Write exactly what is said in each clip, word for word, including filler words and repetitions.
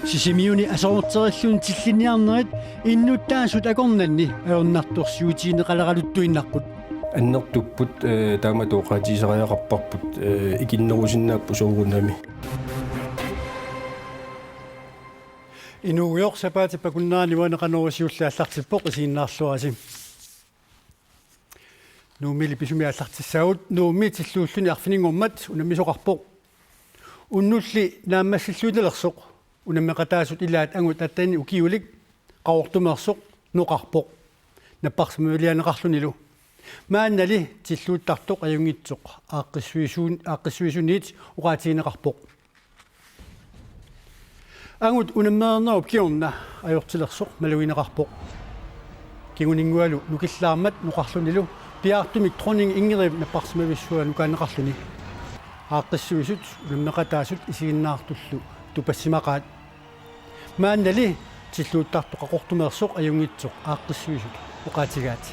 Sisimiuni aserorterilluni tillinniarnerit innuttaasut akornanni ajornartorsiutigineqaleraluttuinnarput. Annertupput, eh, taamatut oqaatigisariaqarparput, eh, ikinnerusinnaapput soorunami. Inuugujoq sapaatip akunnerani uani Qanorooq siulleq aallartippoq, isiginnaarluarisi. Nuummiilli pisumi aallartissaagut. Nuummi tilluulluni arfininngormat unammisoqarpoq. Unnulli naammassilluinnalersoq unammeqataasut ilaat angut atteni ukiulik Qaqortumeersoq noqarpoq napparsimmaviliaanneqarlunilu. Maannali tilluuttartoq ajunngitsoq aaqqissuisuun-, aaqqissuisuniit oqaatigineqarpoq. Angut unammereernerup kingorna ajortilersoq malugineqarpoq. Kinguninngualu nukillaarmat noqarlunilu piaartumik Dronning Ingridip napparsimmavissuaq nukaanneqarluni. Aaqqissuisut unammeqataasut isiginnaartullu tupassimaqaat. Maannali tilluuttartoq Qaqortumeersoq ajunngitsoq aaqqissuisut oqaatigaat.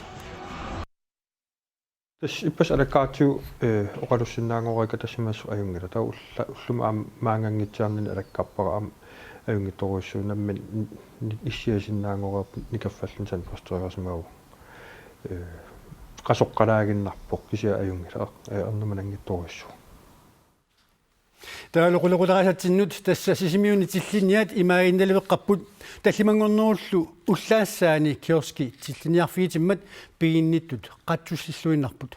Tassa ippassaq alakkartigu, eh, oqalussinnaanngoriikka tassimassuk ajunngilaq. Taava ulla-, ullumi aamma maannganngitsuarnini alakkarpara aamma ajunngitsorujussuuvoq, nammineq ni-, ni-, issiasinnaanngoriarput nikaffalluni tandbørstereersimagavunga. Eh, qasoqqalaaginnarpoq kisianni ajunngilaq, eh, ernumananngitsorujussuuvoq. Taavalu qulequtaqasatsinnut tassa Sisimiuni tillinniat imaaginnaleqqaarput. Tallimanngornerullu ullaassaani kioski tillinniarfigitimmat piginnittut qatsussilluinnarput.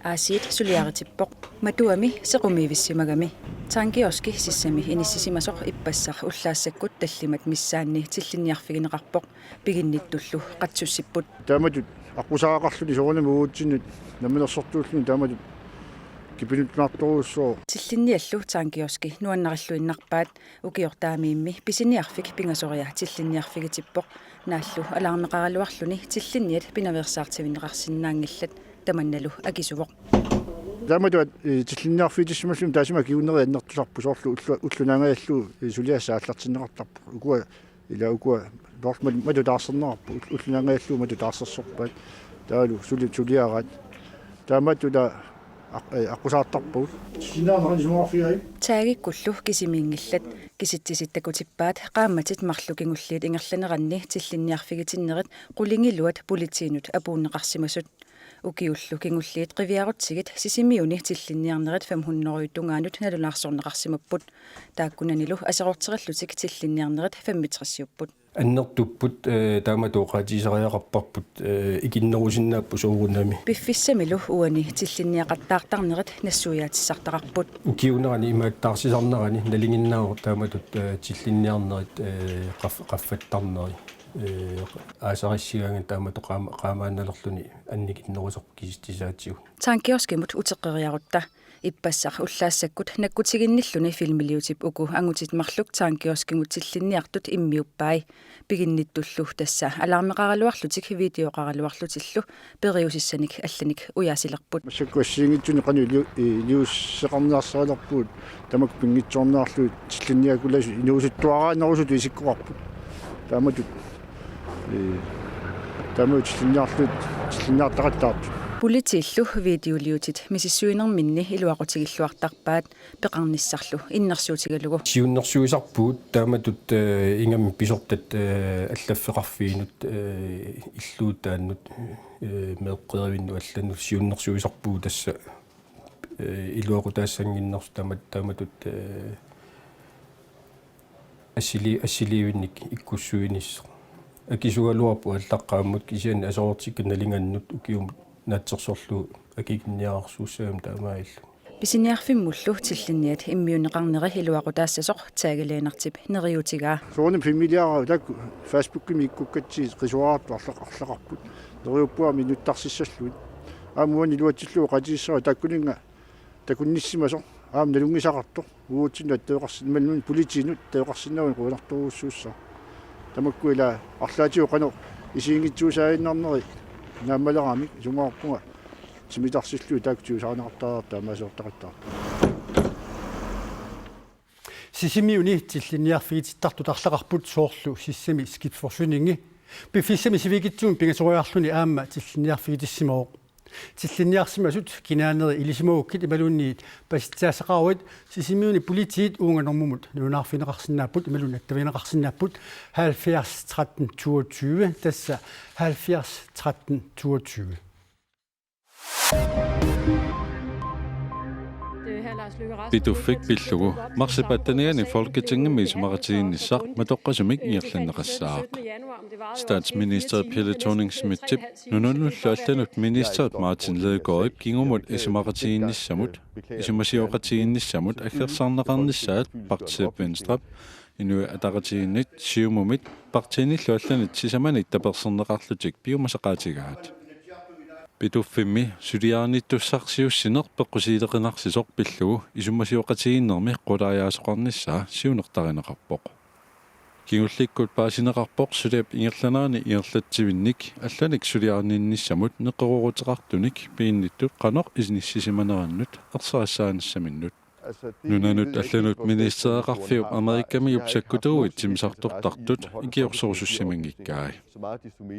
Aasiit suliaritippoq. Matuami sequmiivissimagami. Tangkioski sissami inissisimasoq ippassaq ullaassakkut tallimat missaanni tillinniarfigineqarpoq piginnittullu qatsussipput. Taamatut aqqusaagaqarluni soorunami uagutsinnut namminersortuulluni taamatut kipinuttunartorujussuuvoq. Tillinniallu Tangkioski nuannarilluinnarpaat, ukiortaamiimmi pisiniarfik pingasoriarlugu tillinniarfigitippoq, naallu alarmeqaraluarluni tillinniat pinaveersaartivinneqarsinnaanngillat, tamannalu akisuvoq. Taamatut, eh, tillinniarfigitissimalluni taassuma kinguneriannertusarpoq, soorlu ullu-, ulloq naangajallugu, eh, suliassaq aallartinneqartarpoq. Ukua Ila ukua, toorlu mat-, matut taarserneqarput, ul-, ulloq naangajallugu matut taarsersorpaat. Taavalu suli-, suliaraat. Taamatut ila aq-, eh, aqqusaartarpagut. Sinnaanera isumaqarfigai. Taagikkullu kisimiinngillat. Kisitsisit takutippaat qaammatit marluk kingulliit ingerlaneranni tillinniarfigitinnerit qulingiluat politiinut apuunneqarsimasut. Ukiullu kingulliit qiviarutsigit Sisimiuni tillinniarnerit fem hundrede tungaanut nalunaarsorneqarsimapput. Taakkunanilu aserorterillutik tillinniarnerit femogtresiupput. Annertupput, eh, taamatut oqaatigisariaqarparput, eh, ikinnerusinnaapput soorunami. Piffissamilu uani tillinniaqattaartarnerit nassuiaatissartaqarput. Ukiuunerani imaattaarsisarnerani nalinginnaavoq taamatut, eh, tillinniarnerit, eh, qaf-, qaffattarneri. Eh, aasarissigaangat taamatut qaama-, qaamaannalerluni annikinnerusarput kisitsisaatigut. Tangkioskimut uteqqeriarutta. Ippassaq ullaassakkut nakkutiginnilluni filmiliutip uku angutit marluk Tangkioskimut tillinniartut immiuppai. Piginnittullu tassa alarmeqaraluarlutik videoqaraluarlutillu periusissanik allanik ujaasilerput. Massakkut assigiinngitsunik qanoq ili-, iliuuseqarniarsarilerpugut tamakku pinngitsoorniarlugit tillinniakulaasut inuusuttuaraanerusutut isikkoqarput. Taamatut, eh, taamatut tillinniarlugit, tillinniartaqattaartut. Politiillu videoliutit misissuinerminni iluaqutigilluartarpaat peqarnissarlu innersuutigalugu. Siunnersuisarpugut taamatut, eh, ingammik pisortat, eh, allaffeqarfiinut, eh, illuutaannut, eh, meeqqerivinnut allanut siunnersuisarpugut tassa, eh, iluaqutaassannginnersut taamat-, taamatut, eh, assili-, assiliivinnik ikkussuinissoq. Akisugaluarpoq aallaqqaammut kisianni aserortikka nalingannut ukiumut naatsorsorlugu akikinniararsuussagamik taamaalilluni. Pisiniarfimmullu tillinniat immiunneqarneri iluaqutaassasoq Tage Lennartip neriuutigaa. Soorunami familieqarput taakku Facebookimi ikkukkatsigit qisuaraartut arlaq-, arlaqarput. Neriuppunga aamma inuttarsissallugit. Aamma uani iluatsillugu oqaatigissavara taakkuninnga takunnissimasoq. Aamma nalunngisaqartoq. Uagutsinnut attaveqarsin-, imaluunniit politiinut attaveqarsinnaaguni qujanartorujussuussaaq. Tamakku ila arlaatigut qanoq isiginngitsuusaaginnarneri naammaleramik, isumaqarpunga timitarsillugit taakku tigusarineqartariaqartut taamaasiortaqattaartut. Sisimiuni tillinniarfigitittartut arlaqarput soorlu sissami skibsforsyningi. Piffissami sivikitsumi pingasoriarluni aamma tillinniarfigitissimavoq. Tillinniarsimasut kinaaneri ilisimagukkit imaluunniit pasitsaassaqaruit Sisimiuni politiit uunga normumut nalunaarfigineqarsinnaapput imaluunniit attavigineqarsinnaapput halvfjerds tretten toogtyve, tassa halvfjerds tretten toogtyve. Pituffik pillugu marsip attenianni Folketingimi isumaqatigiinnissaq matoqqasumik ingerlanneqassaaq. Statsminister Helle Thorning-Schmidtip nunanullu allanut ministerip Martin Lidegaardip kingumut isumaqatigiinnissamut, isumasioqatigiinnissamut aggersarneqarnissaat partiip Venstrep, Inuit Ataqatigiinnit, Siumumit partiinillu allanit sisamanit taperserneqarlutik piumasaqaatigaat. Pituffimmi suliarinittussarsiussineq peqqusiileqinarsisoq pillugu isumasioqatigiinnermi qulaajaasoqarnissaa siunertarineqarpoq. Kingullikkut paasineqarpoq suliap ingerlanerani ingerlatsivinnik allanik suliarininnissamut neqerooruteqartunik piinnittut qanoq inissisimanerannut ersarissaanissaminut. Nunanut allanut ministereqarfiup Amerikamiup sakkutuuit timmisartortartut ikiorsorusussimanngikkai.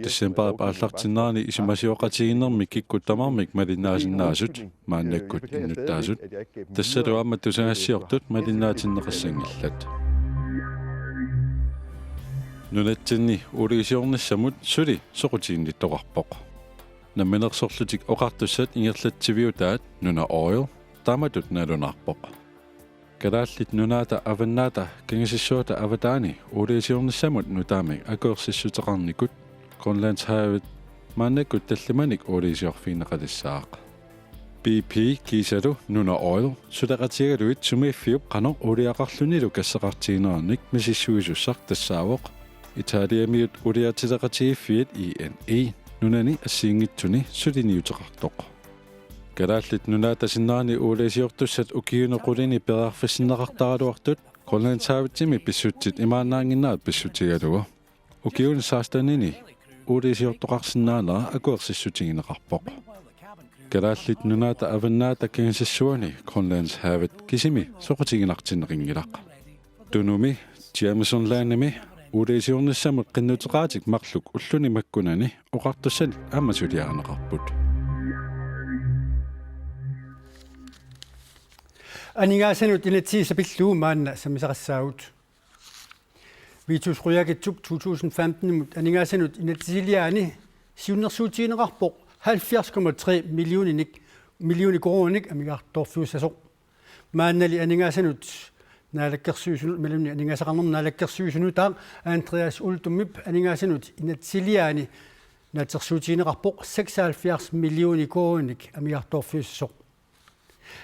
Decembarip aallartinnerani isumasioqatigiinnermi kikkut tamarmik malinnaasinnaasut, maannakkut innuttaasut, tassalu aamma tusagassiortut malinnaatinneqassanngillat. Nunatsinni uliisiornissamut suli soqutiginnittoqarpoq. Namminersorlutik oqartussat ingerlatsiviutaat Nunaoil taamatut nalunaarpoq. Kalaallit Nunaata Avannaata Kangisissuata avataani uliisiornissamut nutaamik akuersissuteqarnikut Grønlandshavet maannakkut tallimanik uliisiorfigineqalissaaq. B P kiisalu Nunaoil suleqatigalugit sumiiffiup qanoq uuliaqarlunilu kasseqartiginerannik misissuisussaq tassaavoq Italiamiut uliatileqatigiiffiit E N I nunani assigiinngitsuni suliniuteqartoq. Kalaallit Nunaata sinnerani uliisiortussat ukiuni qulini periarfissinneqartaraluartut Grønlandshavetsimi pissutsit imaannaannginnerat pissutigalugu. Ukiuni sekstenini uliisiortoqarsinnaanera akuersissutigineqarpoq. Kalaallit Nunaata Avannaata Kangisissuani Grønlandshavet kisimi soqutiginartinneqanngilaq. Tunumi Jameson Landimi uliisiornissamut qinnuteqaatik marluk ulluni makkunani oqartussanik aamma suliarineqarput. Aningaasanut inatsisissaq pillugu maanna sammisaqassaagut. Vittus Qujaukitsup to tusind femten-imut aningaasanut inatsisiliaani siunnersuutigineqarpoq halvfjerds komma tre millioninik, millioner koruuninik amigartoorfiussasoq. Maannali aningaasanut naalakkersuisunut, imaluunniit aningaasaqarnermut naalakkersuisunut, aa, Andreas Uldumip aningaasanut inatsisiliaani naatsorsuutigineqarpoq seksoghalvfjerds millioner koruuninik amigartoorfiussasoq.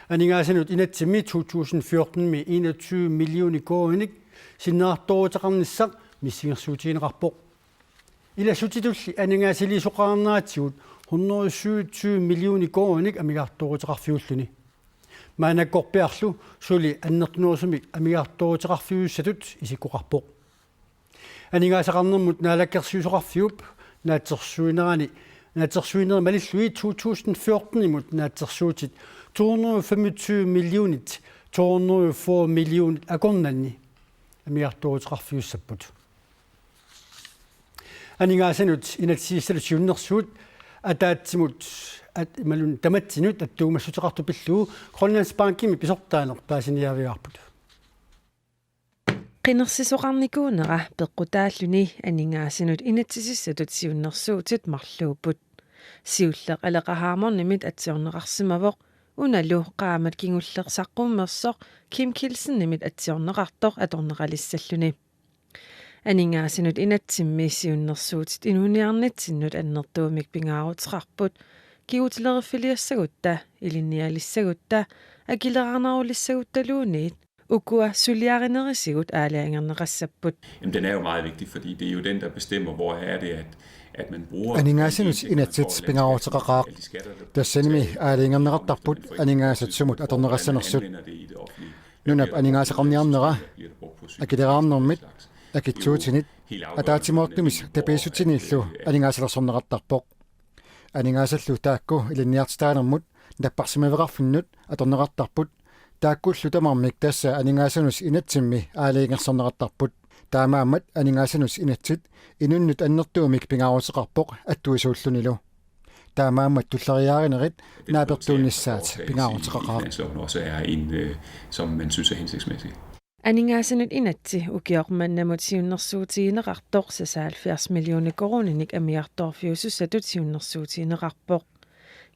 Aningaasanut inatsimmi to tusind fjorten-imi enogtyve millioner koruuninik sinnerartooruteqarnissaq missingersuutigineqarpoq. Ilassutitulli aningaasaliisoqarneratigut hundrede syvogtyve millioner koruuninik amigartooruteqarfiulluni. Maannakkorpiarlu suli annertunerusumik amigartooruteqarfiussatut isikkoqarpoq. Aningaasaqarnermut naalakkersuisoqarfiup naatsorsuinerani, naatsorsuinerit malillugit to tusind fjorten-imut naatsorsuutit to hundrede femogtyve millionit to hundrede fyrre millionit akornanni amigartooruteqarfiussapput. Aningaasanut inatsisissallu siunnersuut ataatsimut at-, imaluunniit tamatsinut attuumassuteqartoq pillugu Grønlandsbankimi pisortaaneq paasiniaavigaarput. Qinersisoqarnikuunera peqqutaalluni aningaasanut inatsisissatut siunnersuutit marluupput. Siulleq Aleqa Hammondimit atsiorneqarsimavoq, unalu qaammat kingulleq saqqummersoq Kim Kielsenimit atsiorneqartoq atorneqalissalluni. Aningaasanut inatsimmi siunnersuutit inuuniarnitsinnut annertuumik pingaaruteqarput, kigutileriffiliassagutta, ilinnialissagutta, akileraarnerulissaguttaluunniit, ukua suliarinerisigut aalajangerneqassapput. Jamen, den er jo meget vigtig, fordi det er jo den, der bestemmer, hvor er det, at, at man bruger Aningaasanut inatsit pingaaruteqaqaaq. Tassanimi aalajangerneqartarput aningaasat sumut atorneqassanersut. Nunap aningaasaqarniarnera, akileraarnermit, akitsuutinit, ataatsimoortumit tapiissutsinillu aningaasalersorneqartarpoq. Aningaasallu taakku ilinniartitaanermut napparsimmaveqarfinnut atorneqartarput, taakkullu tamarmik tassa aningaasanut inatsimmi aalajangersorneqartarput. Taamaammat aningaasanut inatsit inunnut annertuumik pingaaruteqarpoq attuisuullunilu. Taamaammat tulleriiaarinerit naapertuunnissaat pingaaruteqaqaaq. Finansloven også er en, øh, som man synes er hensigtsmæssig. Aningaasanut inatsit ukioq mannamut siunnersuutigineqartoq seksoghalvfjerds millioner koruuninik amigartoorfiusussatut siunnersuutigineqarpoq.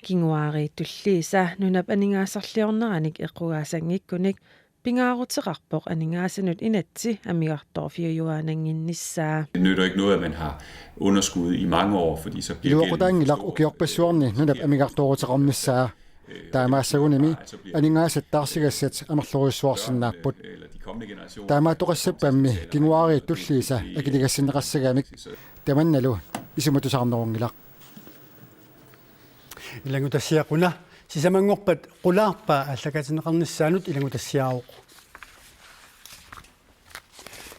Kinguaariit tulliisa nunap aningaasarliorneranik eqqugaassanngikkunik pingaaruteqarpoq aningaasanut inatsit amigartoorfiujuaannannginnissaa. Det nytter ikke noget, at man har underskud i mange år, fordi så bliver gælden for stor. Iluaqutaanngilaq ukiorpassuarni nunap amigartooruteqarnissaa. Taamaassagunimi aningaasat taarsigassat amerlorujussuarsinnaapput. Taamaattoqassappammi kinguaariit tulliisa akiligassinneqassagamik tamannalu isumatusaarnerunngilaq. Ilanngutassiaq una sisamanngorpat qulaarpaa aallakaatinneqarnissaanut ilanngutassiaavoq.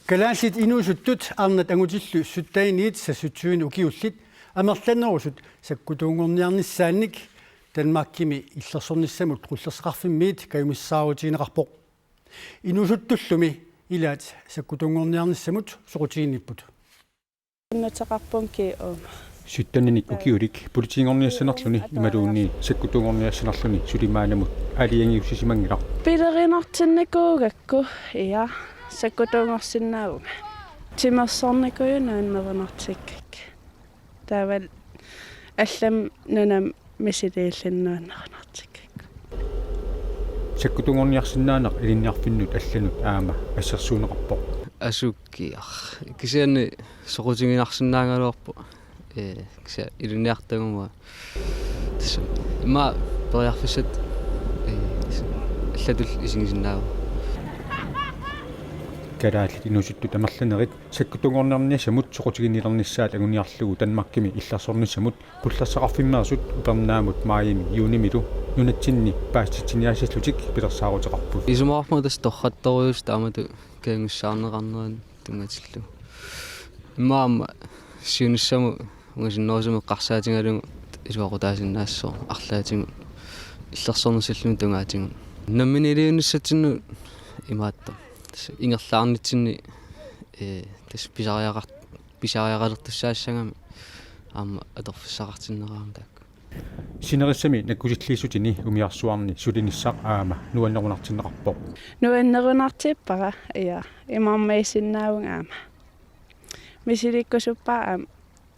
Kalaallit inuusuttut arnat angutillu sytteniit seksogtyve ukiullit amerlanerusut sakkutuunngorniarnissaannik Danmarkimi illersornissamut qullersaqarfimmiit kajumissaarutigineqarpoq. Inuusuttullumi ilaat sakkutuunngorniarnissamut soqutiginnipput. Innateqarpunki uuma. Sytteninik ukiulik politiinngorniassanerluni imaluunniit sakkutuunngorniassanerluni suli maannamut aalajangiussisimanngilaq. Pilerinartinnikuugakku, ja, sakkutuunngorsinnaaguma. Timersornikuuvoq nuannerunartikkakka. Taavalu allamik nunamut misiliilluni nuannerunartikkakka. Sakkutuunngorniarsinnaaneq ilinniarfinnut allanut aamma assersuunneqarpoq. Asukiaq. Kisianni soqutiginarsinnaagaluarpoq. Ee, kisianni ilinniartaguma. Tassa immaqa periarfissat, ee, allatut isigisinnaagama. Kalaallit inuusuttut amerlanerit sakkutuunngorniarnissamut soqutiginnilernissaat anguniarlugu Danmarkimi illersornissamut qullersaqarfimmeersut upernaamut maajimi juunimilu nunatsinni paasititsiniaassallutik pilersaaruteqarput. Isumaqarpunga tassa torrattorujussuuvoq taamatut kajumissaarneqarneranut tunngatillugu. Immaqa aamma siunissamut ungasinnerusumik eqqarsaatigalugu iluaqutaasinnaassooq arlaatigut illersornissalluunniit tungaatigut. Namminiilivinnissatsinnut imaattoq. Tassa ingerlaarnitsinni, ee, tassa pisariaqar-, pisariaqalertussaassagami aamma atorfissaqartinnerarami taakku. Sinerissami nakkutilliissutini umiarsuarni sulinissaq aamma nuannerunartinneqarpoq. Nuannerunartippara, ja, imarmiisinnaavunga aamma. Misilikkusuppara aamma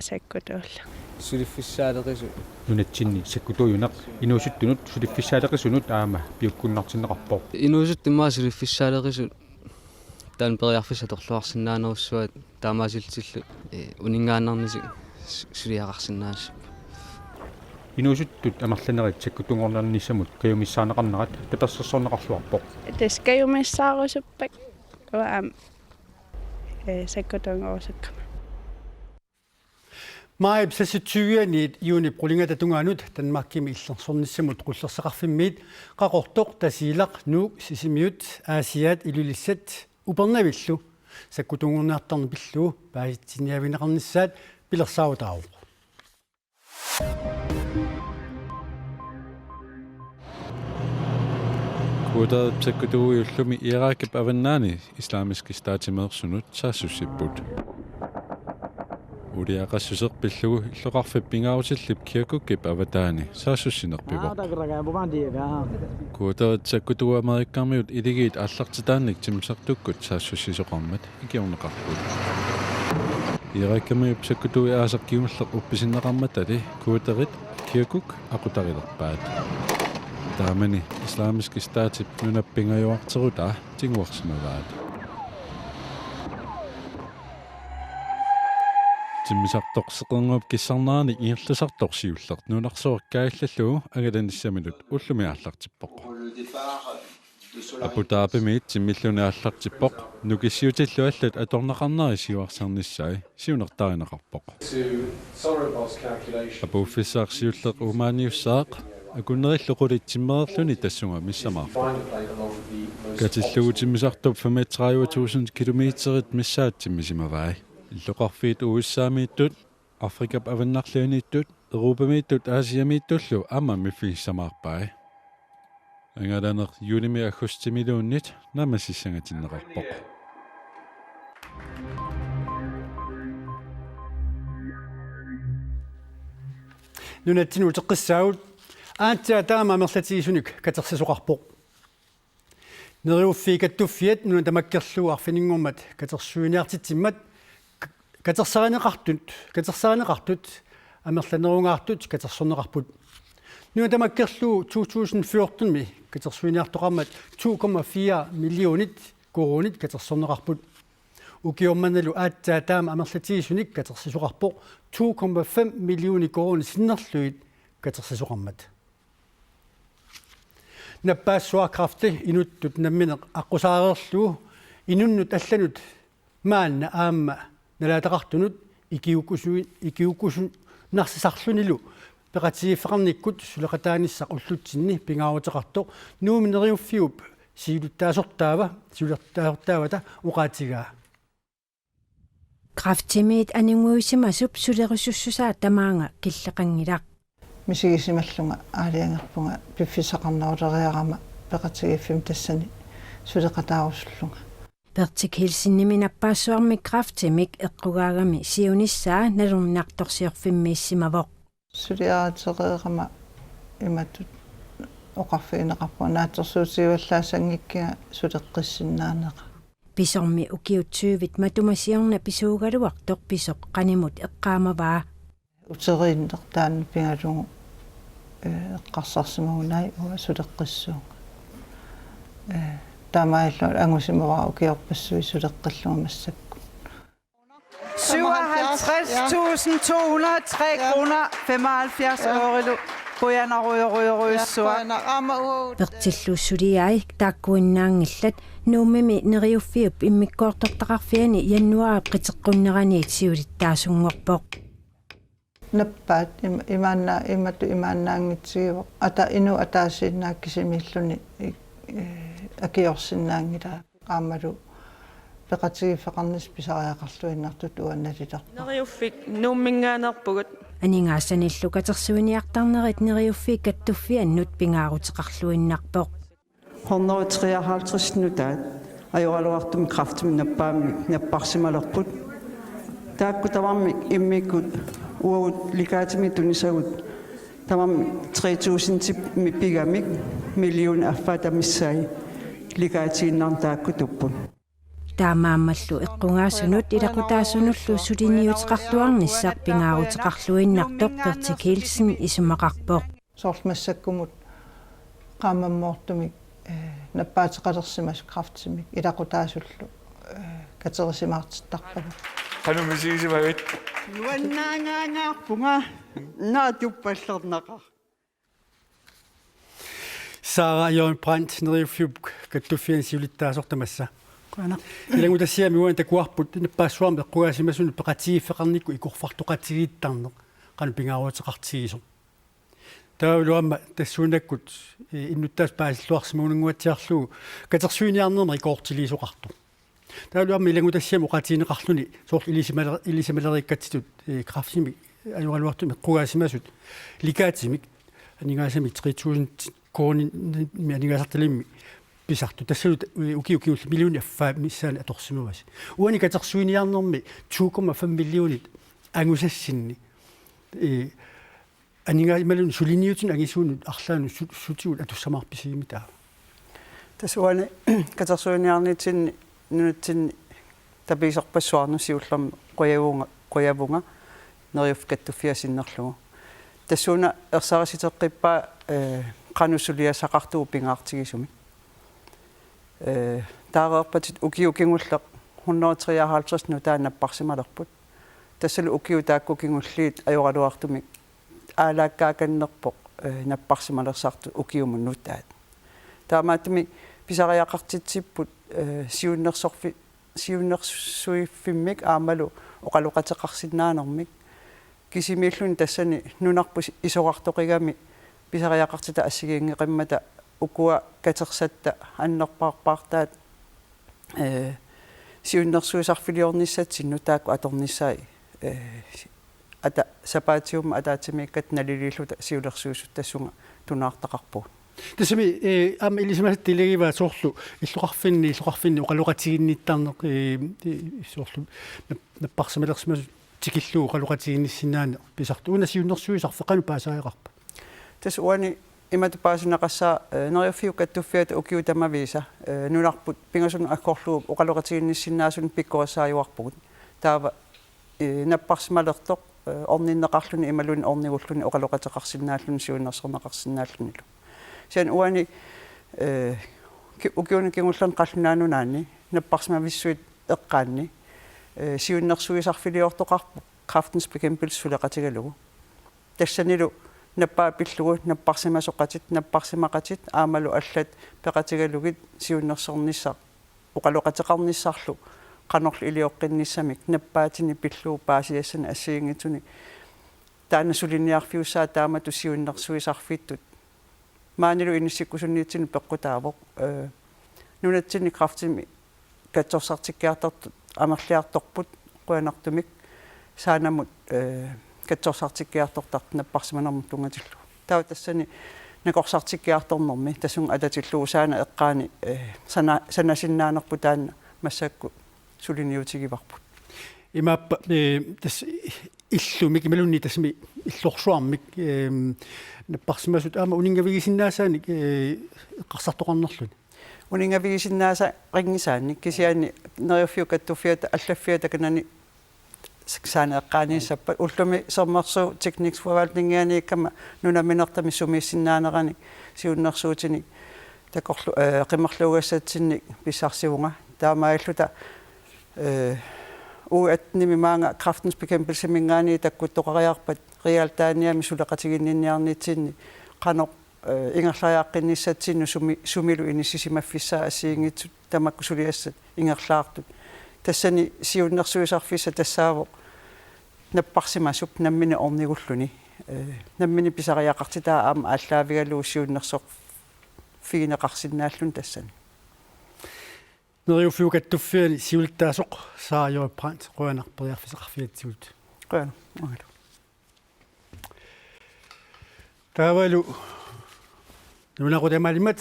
sakkutuullugu. Suliffissaaleqisut. Nunatsinni sakkutuujuneq inuusuttunut suliffissaaleqisunut aamma piukkunnartinneqarpoq. Inuusuttut immaqa suliffissaaleqisut taanna periarfissaq atorluarsinnaanerussavat taamaasillutillu, ee, uninngaannarnissaq su-, suliaqarsinnaassapput. Inuusuttut amerlanerit sakkutuunngorniarnissamut kajumissaarneqarnerat tapersersorneqarluarpoq. Tassa kajumissaarusuppakka uanga aamma, ee, sakkutuunngorusukkama. Maajip seksogtyve-anit juunip qulingata tungaanut Danmarkimi illersornissamut qullersaqarfimmiit Qaqortoq, Tasiilaq, Nuuk, Sisimiut, Aasiaat, Ilulissat Upernavillu sakkutuunngorniartarneq pillugu paasitsiniaavigineqarnissaat pilersaarutaavoq. Kurderit sakkutuujuullumi Irakip avannaani Islamisk Statimeersunut saassussipput. Uuliaqassuseq pillugu illoqarfik pingaarutillip Kirkukip avataani saassussinerpivoq. Kurderit sakkutuut Amerikamiut iligiit aallartitaannik timmisartukkut saassussisoqarmat ikiorneqarput. Irakamiup sakkutuui aasaq kingulleq uppisinneqarmatali kurderit Kirkuk aqutarilerpaat. Taamani Islamisk Statip nunap pingajuarterutaa tiguarsimavaat. Timmisartoq seqernup kissarnerani ingerlasartoq siulleq nunarsuaq kaajallallugu angalanissaminut ullumi aallartippoq. Abu Dhabimiit timmilluni aallartippoq, nukissiutillu allat atorneqarneri siuarsarnissaat siunertarineqarpoq. Apuuffissaaq siulleq Omaaniussaaq, akunnerillu qulit timmereerluni tassunga missamaarput. Katillugu timmisartup femogtredive tusind kilometerit missaat timmisimavai. Illoqarfiit U S A-miittut, Afrikap avannarlianiittut, Europamiittut Asiamiittullu aamma miffigissamaarpai. Angalaneq juunimi aggustimiluunniit naammassissangatinneqarpoq. Nunatsinnut uteqqissaagut aatsaat taama amerlatigisunik katersisoqarpoq. Neriuffiit Kattuffiat nuna tamakkerlugu arfininngormat katersuiniartitsimmat k-, katersarineqartut, katersarineqartut amerlanerungaartut katersorneqarput. Nuna tamakkerlugu to tusind fjorten-mi katersuiniartoqarmat to komma fire millionit koruunit katersorneqarput. Ukioq mannalu aatsaat taama amerlatigisunik katersisoqarpoq to komma fem millioner koruunit sinnerlugit katersisoqarmat. Nappaassuarkræfti inuttut nammineq aqqusaareerlugu inunnut allanut maanna aamma nalaataqartunut ikiuukkusu-, ikiuukkusunnarsisarlunilu peqatigiiffeqarnikkut suleqataanissaq ullutsinni pingaaruteqartoq Nuummi Neriuffiup siulittaasortaava, siulittaasortaavata oqaatigaa. Kræftimiit aninguisimasup sulerusussusaa tamaanga killeqanngilaq. Misigisimallunga aalajangerpunga piffissaqarneruleriarama peqatigiiffimmi tassani suleqataarusullunga. Bertik Hilsenimit nappaassuarmik kræftimik eqqugaagami siunissaa nalunartorsiorfimmiissimavoq. Suliaritereerama imatut oqarfigineqarpunga naatsorsuutigivallaassanngikkiga suleqqissinnaanera. Pisormi ukiut tyvit matuma siorna pisuugaluartoq pisoq qanimut eqqaamavaa. Uteriinneq taanna pigalugu, eh, eqqarsarsimagunai uanga suleqqissuunga. Eh, taamaalilluta angusimavara ukiorpassuit suleqqillunga massakkut. Syvoghalvtreds tusind to hundrede og tre kroner femoghalvfjerds øre. Qujanarujorujorujussuaq. Bertillu suliai taakkuinnaanngillat Nuummimi Neriuffiup immikkoortortaqarfiani januaarip qiteqqunneraniit siulittaasunngorpoq. Nappaat im-, imaanna-, imatut imaannaanngitsigivoq. Ata-, inuup ataasiinnaat kisimiilluni, eh, akiorsinnaanngilaa. Aammalu peqatigiiffeqarnissaq pisariaqarluinnartutut uannalilerpoq. Neriuffik Nuumminngaanneerpugut. Aningaasanillu katersuiniartarnerit Neriuffiit Kattuffiannut pingaaruteqarluinnarpoq. Hundrede treoghalvtreds nutaat ajoraluartumik kræftimik nappaammik napparsimalerput. Taakku tamarmik immikkut uagut legatimik tunisagut tamarmik tre tusindimik pigamik millionit affaata missaat legatiinnarnik taakku tupput. Taamaammallu eqqugaasunut ilaqutaasunullu suliniuteqartuarnissaq pingaaruteqarluinnartoq Bertik Hilsen isumaqarpoq. Soorlu massakkumut qaammammoortumik, eh, nappaateqalersimasut kræftimik ilaqutaasullu, eh, katerisimaartittarpagut. Qanoq misigisimavit? Nuannaangaangaarpunga naatsuppallernaqaaq. Sara Jørgen Brandt, Neriuffiup Kattuffiani siulittaasortaq tassa. Qujanaq. Ilanngutassiami uani takuarput nappaassuarmik eqqugaasimasunut peqatigiiffeqarnikkut ikorfartoqatigiittarneq qanoq pingaaruteqartigisoq. Taavalu aamma tassuunakkut, eh, innuttaasut paasilluarsimagunannguatsiarlugu katersuiniarnermi rekordilersoqartoq. Taavalu aamma ilanngutassiami oqaatigineqarluni soorlu ilisimale-, ilisimaleriikkatsitut, eh, kræftimik ajoraluartumik eqqugaasimasut legatimik aningaasanik tre tusind koruunimik aningaasartalimmik pisartut. Tassalu, eh, ukiut kingulliit millionit affaat missaani atorsimavasi. Uani katersuiniarnermi to komma fem millionit angusassinni, eh, aningaa-, imaluunniit suliniutinut angisuunut arlaannut su-, sutigut atussamaarpisigimmi taava? Tassa uani katersuiniarnitsinni nunatsinni tapiiserpassuarnut siullermik qujavunga, qujavunga Neriuffik Kattuffiata sinnerlugu. Tassuuna ersarissiteqqippaa, eh, qanoq suliassaqartugut pingaartigisumik. Eh, taareerpatit ukiut kingulliit hundrede treoghalvtreds nutaat napparsimalerput. Tassalu ukiut taakku kingulliit ajoraluartumik aalaakkaakannerpoq, eh, napparsimalersartut ukiumut nutaat. Taamaattumik pisariaqartitsipput, eh, siunnersorfi-, siunnersuiffimmik aammalu oqaloqateqarsinnaanermik. Kisimiilluni tassani nunarput isorartoqigami pisariaqartitat assigiinngeqimmata ukua katersatta annerpaarpaartaat, eh, siunnersuisarfiliornissatsinnut taakku atornissaat, eh, ata-, sapaatiummi ataatsimiikkatta naliliilluta siulersuisuttassunga tunaartaqarpugut. Tassami, eh, aamma ilisimasatta ilagivaat soorlu illoqarfinni, illoqarfinni oqaloqatiginnittarneq, eh, eh, soorlu nap-, napparsimalersimasut tikillugu oqaloqatigiinnissinnaaneq pisartoq. Una siunnersuisarfik qanoq paasariaqarpa? Tassa uani imatut paasineqassaaq, eh, Neriuffiup Kattuffiata ukiut tamaviisa, eh, nunarput pingasunut aggorlugu oqaloqatigiinnissinnaasunut pikkorissaajuarpugut. Taava, eh, napparsimalersoq, eh, orninneqarluni imaluunniit ornigulluni oqaloqateqarsinnaalluni siunnersorneqarsinnaallunilu. Kisianni uani, eh, ki-, ukiuni kingullerni Qallunaat Nunaanni napparsimavissuit eqqaanni, eh, siunnersuisarfiliortoqarpoq Kræftens Bekæmpelse suleqatigalugu. Tassanilu nappaat pillugu napparsimasoqatit, napparsimaqatit aammalu allat peqatigalugit siunnersornissaq oqaloqateqarnissarlu qanorlu ilioqqinnissamik nappaatinik pillugu paasiassanik assigiinngitsunik. Taanna suliniarfiussaaq taamatut siunnersuisarfittut. Maanilu inissikkusunniitsinni peqqutaavoq. Eh, nunatsinni kræftimik katsorsartikkiartortut amerliartorput qujanartumik, saanamut, eh, katsorsartikkiartortartut napparsimanermut tunngatillugu. Taava tassani nakorsartikkiartornermi tassunga atatillugu saana eqqaani, eh, sana-, sanasinnaanerput taanna massakkut suliniutigivarput. Imaappa, eh, tassa illumik, imaluunniit tassami illorsuarmik, ehm, napparsimasut aamma uninngavigisinnaasaannik, eh, eqqarsartoqarnerluni. Uninngavigisinnaasaanngisaannik kisianni Neriuffiup Kattuffiata allaffiata kanani saana eqqaaniissappat ullumi sermersuup teknisk forvaltningianiikkama nunaminertamik sumiissinnaanerani siunnersuutinik takorlu-, eh, qimerluugassatsinnik pissarsivunga. Taamaalilluta, eh, U attenimi maanga Kræftens Bekæmpelseminngaanniit takkuttoqariarpat Real Daniami suleqatiginninniarnitsinni qanoq, eh, ingerlariaqqinnissatsinnik sumi-, sumilu inissisimaffissaat assigiinngitsut tamakku suliassat ingerlaartut. Tassani siunnersuisarfissaq tassaavoq napparsimasup nammineq ornigulluni, eh, nammineq pisariaqartitaa aamma aallaavigalugu siunnersorfigineqarsinnaalluni tassani. Neriuffiup Kattuffiani siulittaasoq Sara J. Brandt, qujanaq periarfissaqarfigatsigut. Qujanaq, uangalu. Taavalu nalunaaqutaq tamaalimmat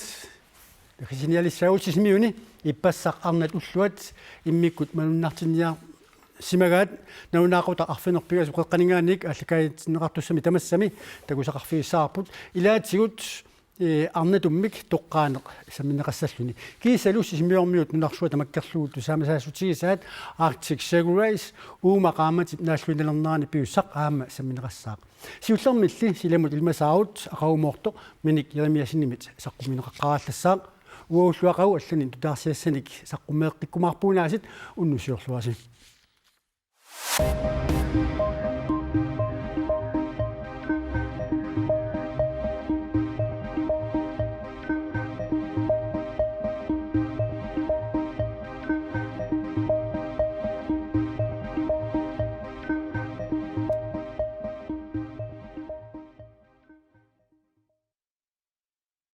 naggasiinialissaagut Sisimiuni ippassaq arnat ulluat immikkut malunnartinniarsimagaat. Nalunaaqutaq arfineq-pingasut qeqqaninngaanniit aallakaatitsineqartussamik tamassami takusaqarfigissavarput. Ilaatigut, eh, arnatummik toqqaaneq sammineqassalluni. Kiisalu Sisimiormiut nunarsuaq tamakkerlugu tusaamasaassutigissagaat Arctic Circle Race uuma qaammatip naalluinnalernerani piussaq aamma sammineqassaaq. Siullermilli silamut ilimasaarut aqagumoortoq Minik Jeremiassenimit saqqummiunneqaqqaarallassaaq. Uagullu aqagu allanik nutaarsiassanik saqqummeeqqikkumaarpugut aasiit, unnussiorluarisi.